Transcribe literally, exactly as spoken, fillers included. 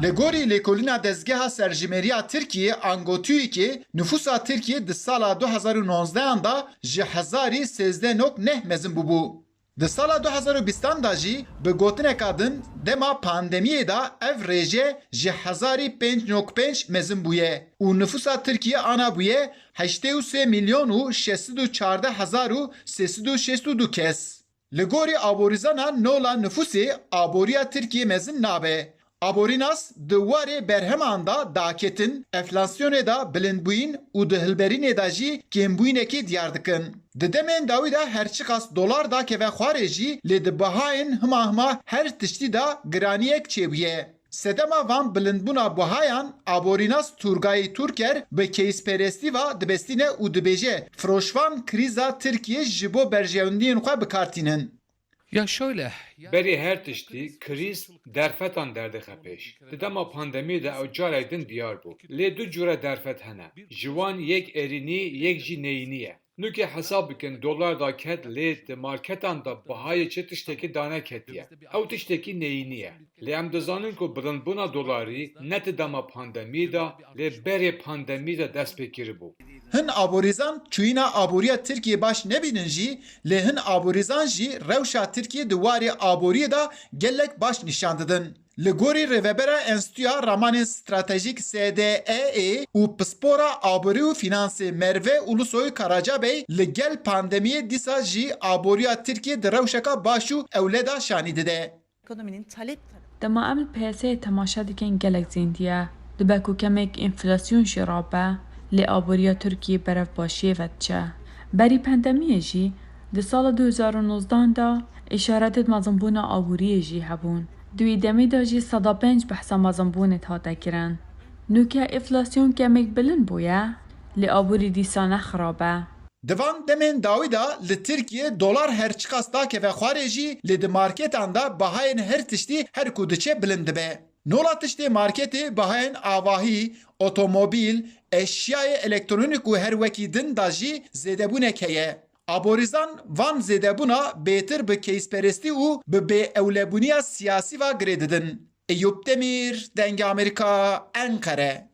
Li gorî lêkolîna Dezgeha Serjimêriya Tirkiyê, Ango TÜİKê, nifûsa Tirkiyê di sala du hezar û nozdehan de ji hezarî sêzdeh nok neh mezin bûbû. Di sala du hezar û bîstan de jî, bi gotineka din, dema pandemiyê de ev rêje ji hezarî pênc nok pênc mezin bûye û nifûsa Tirkiyê ana bûye heştê û sê milyon û şeş sed û çardeh hezar û sê sed û şêst û du kes. Li gorî aborîzana nola nifûsê, aboriya Tirkiyê mezin nabe. Aborînas di warê berheman de daketin, enflasyonê de bilindbûyîn û di hilberînê de jî kêmbûyînekê diyar dikin. Di demên dawî de her çiqas dolar dakeve xwarê jî, lê di bihayên hima hima her tiştî de giraniyek çêbûye. Sedema van bilindbûna bihayan aborînas Turgay Turker bi keyîsperestî ve dibestîne û dibêje, firoşvan krîza Tirkiyê ji bo berjewendiyên xwe bi kar tînin. Ya şöyle, ya Berê her tiştî, krîz derfetan derdixe pêş. Di dema pandemiyê de ew carek din diyar bû. Lê du cure derfet hene. Ji wan yek erînî, yek jî neyînî ye. Nûke hesab bikin, dolar daket, lê di marketan de bihayê çi tiştekî daneketiye. Ew tiştekî neyînî ye. Lê em dizanin ku bilindbûna dolarî ne di dema pandemiyê de, lê berê pandemiyê de dest pê kiribû. Hin aborîzan çûyîna aboriya Tirkiyê baş nebînin jî, lê hin aborîzan jî rewşa Tirkiyê di warê aboriyê de gelek baş nîşan didin. Li gorî rêvebera Enstitûya Ramanên Stratejîk S D E ê û pispora aborî û fînansê Merve Ulusoy Karacabey, li gel pandemiyê dîsa jî aboriya Tirkiyê di rewşeka baş û ewle de şanî dide. Ekonominin talep Dema em li piyaseyê temaşe dikin gelek zêndî ye. Dibe ku kemek enflasyon jî rabe, lê aboriya Tirkiyê berevbaşiyê ve diçe. Berî pandemiyê jî di sala du hezar û nozdehan de îşaretê mezinbûna aboriyê jî hebûn. Di wî demê de jî seda pênc behsa mezinbûnê dihate kirin. Nûke enflasyon kemek bilind bûye, lê aborî dîsa ne xirab e. Di van demên dawî de li Tirkiyê dolar her çiqas dakeve xwarê jî, lê di marketan de bahayên her tiştî her ku diçe bilind dibe. Nola tiştê marketê bahayên avahî, otomobîl, eşyayê elektronîk û her wekî din de jî zêdebûnek heye. Aborîzan van zêdebûna bêtir bi keysperestî û bi bêewlebûniya siyasî ve girê didin. Eyûp Demîr, Dengê Amerîka, Enqere.